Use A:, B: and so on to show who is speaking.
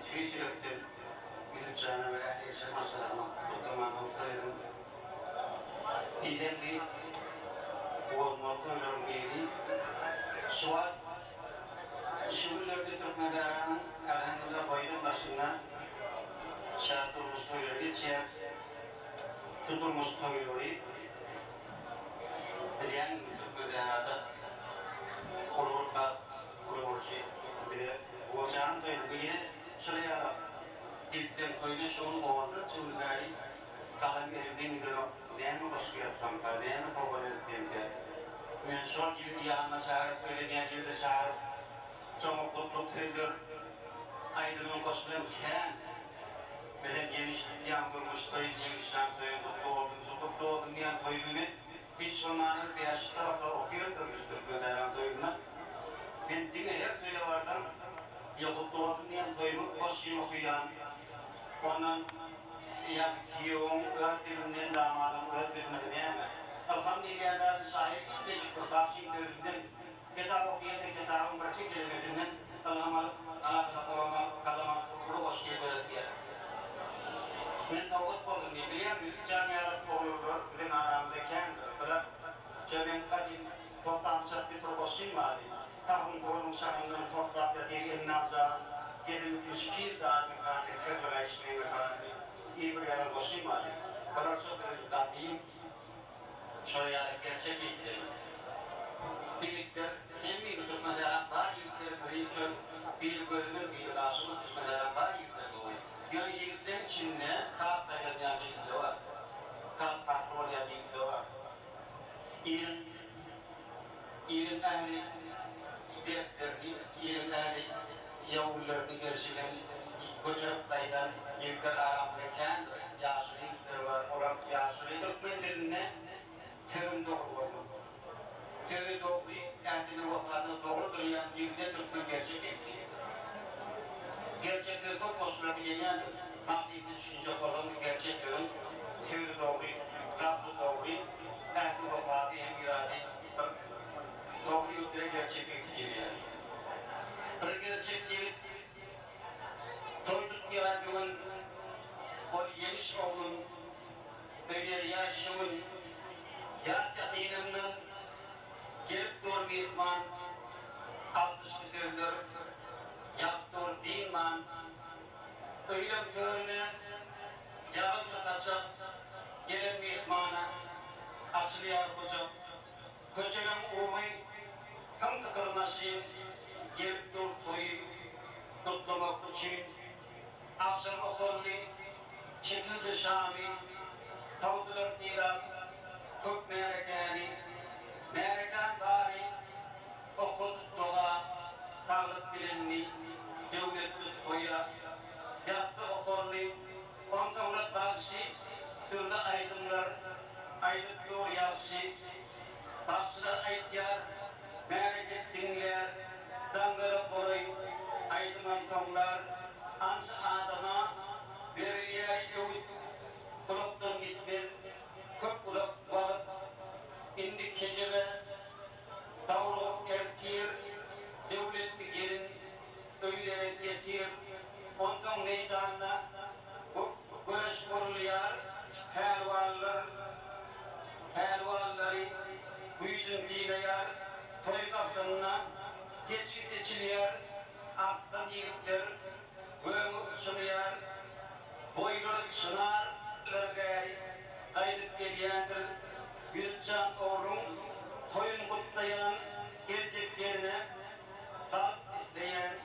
A: Tüýs ýürekden Ýusup jana we ähli eşek maşgalasyna gutlaman rugsat ediň. Diýseň bir bolmaly toýlaryň biri. Şu wagt şu günlerde Türkmensähranyň Alhamdulillah boýdan başynda şat durmuş toýlary geçýär. Şu durmuş toýlary bilýäňizmi Türkmensährada uly bir bagt, uly bolşy bize Gojanyň toýuny bu ýene şular ýalak ilkden toýuna şu gün onlarça gün bäri galam elimden gidenok näme goşgy ýazsamka näme sowgat edipsemkä men şol ýigidi ýanyma çagyryp öýlenýän ýigide çagyryp şoňa gutluk sözler aýdymam goşgym kän bilen ýeňiş tutýan durmuş toýun ýeňişjan toýuň gutly bolsun şu gutly bolsun diýen toýumy men hiç bolmanda bir bäş taraplar okyberdim şu türkmen daýhan toýunda men diňe her toýa barsam ýa gutly bolsun diýen toýumy goşgymy okýan ondan ýa giýewiň öz dilinden damadyň öz dilinden näme ylham diýilýän zady şahyr inçejik bir bagşyň sözünden Kitap okaýanda kitabyň birje kelimesinden ylham alyp, alakada goram alyp, galam alyp uly goşgy döredýär. Men sowgat boldum diýip bilýän Ýüzük jan ýalak oglanlar biziň aramyzda kändir. Bular şo meň gadym Tohtamyşak diýip bir goşgym bardy. Tahym goluň şahyndan toslap ýatyr Ennam jan, Gedim 72 ýyl zalymy katyl kirli gaýyş meýwehanasy diýip bir ýazan goşgym bardy. Bular şo biziň gadym Şolar ýaly gerçek ýigitlerimiz. Ýigitler hemmimiz Türkmensähram bar ýigitler biri çöl biri gözümiz biri gaşymyz Türkmensähram bar ýigitler gowy. Ýöne ýigitleň içinde has saýlanýan ýigitler bar. Has parhly bolýan ýigitler bar. Iliň iliň ähli dertlerini iliň ähli ýowuzlaryny gerşi bilen göterip gaýdan ýigitler aramyzda kändir. Ýaşuly ýigitler bar, olar ýaşuly. Türkmen dilinde sözüň dogry bolmaly. Sözi dogry, ähdine wepasyna dogry durýan ýigide türkmen gerçek ýigit diýýär. Gerçek söz köp goşgularda gelýändir. Manysyna düşünjek bolsaň gerçek sözüň sözi dogry, labzy dogry, ähdi wepasy hem yrady bir dogry ýigitlere gerçek ýigit diýilýär. Bir gerçek ýigit Toý tutýar bu gün ol Ýeňiş oglun öýerýär şu gün Ýat-ýakynyndan gelip dur myhman Alkyşly sözler ýagyp dur dynman Öýleň törüne ýazyldy saçak Gelen myhmana açylýar gujak Köçeleň ugry hyň-tykyr maşyn Gelip dur toýy gutlamak üçin. Agşam okaldy, çekildi şamy, Sowdular sylap köp märekäni. Märekäň bary okady doga, Saglyk dilendi döwletli toýa. Ýatdy okaldy, onsoňra bagşy Dürli aýdymlar aýdyp dur ýagşy. Bagşylar aýtýar, märeke diňlär, Daňdara golaý aýdymam soňlar. Ança adama berilýär öwüt, Gulakdan gitmez köp uzak wagyt. Indi kejebe dawrugyp ertir, Döwletli gelin öýlere getir. Onsoň meýdanda göreş gurulýar, Pälwanlar pälwanlary güýjün synaýar, Toý paslynda geçgi seçilýär, Arslan ýigitler göge uçurýar, Boýlary çynar bäri gaýdyp gelýändir, Ýüzjan ogluň toýun gutlaýan geljek gelne bagt isleýän.